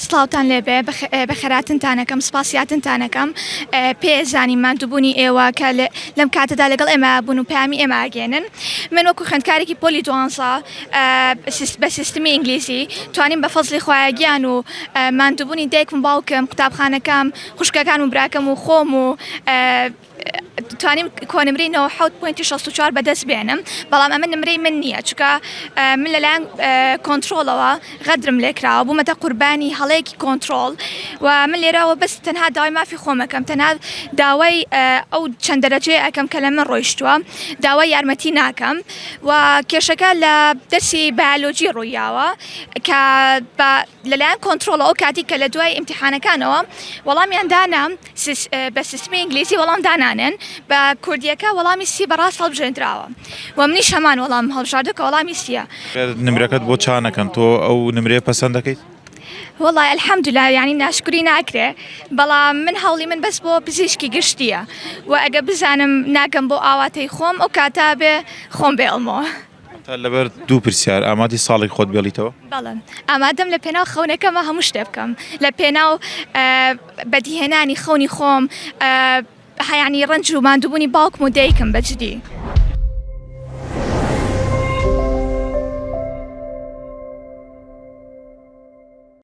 سڵاوتان لێبێ بەخێراتنتان ئەکەم سپاسی هاتنتان ئەکەم پێ زانیم ماندووبوونی ئێوە کە لەم کاتەدا لەگەڵ ئێمە بوون و پەیامی ئێمە ئەگەێنن من وەکو خوێندکارێکی پۆلی دوانزە بە سیستمی ئینگلیزی توانیم بە فەزلی خوایە گیان و ماندووبوونی دایکم باوکم قوتابخانەکەم خوشکەکان و براکەم و خۆم و توانیم کۆنمرەی 97 point ی 64 بەدەست بێنم بەڵام ئەمە نمرەی من نییە چونکە من لەلایەن کۆنترۆڵەوە غەدرم لێکراوە بوومەتە قوربانی هەڵەیەکی کۆنترۆڵ و من لێرەوە بەس تەنها داوای مافی خۆمەکەم تەنها داوای ئەو چەند دەرەجەیە ئەکەم کە لە من ڕۆیشتووە داوای یارمەتی ناکەم و کێشەکە لە دەرسی بایۆلۆجی ڕوویاوە کە بە لەلایەن کۆنترۆڵەوە ئەو کاتی کە لە دوای ئیمتیحانەکانەوە وەڵامیان دانا بە سیستمی ئینگلیزی وەڵام دانانێن بە کوردیەکە وەڵامی سی بەڕاست هەڵبژێندراوە و منیش هەمان وەڵام هەڵبژاردو کە وەڵامی سیە. نمرەکەت بۆ چا نەکەن تۆ ئەو نمرەیە پەسەند دەکەیت؟ وەڵای الحمدللە یانی ناشکوری ناکرێ بەڵام من هەوڵی من بەس بۆ پزیشکی گشتیە و ئەگە بزانم ناگەم بۆ ئاواتەی خۆم ئەو کاتە بێ خۆم بێڵمەوە. تا لەبەر دوو پرسیار ئامادەی ساڵێک خۆت بێڵیتەوە؟ بەڵێ ئامادەم لە پێناو خەونەکەمە هەموو شتێ بکەم لە پێناو بەدیهێنانی خەونی خۆم هەیانی ڕەنج و ماندووبوونی باوکم و دایکم بە جدی.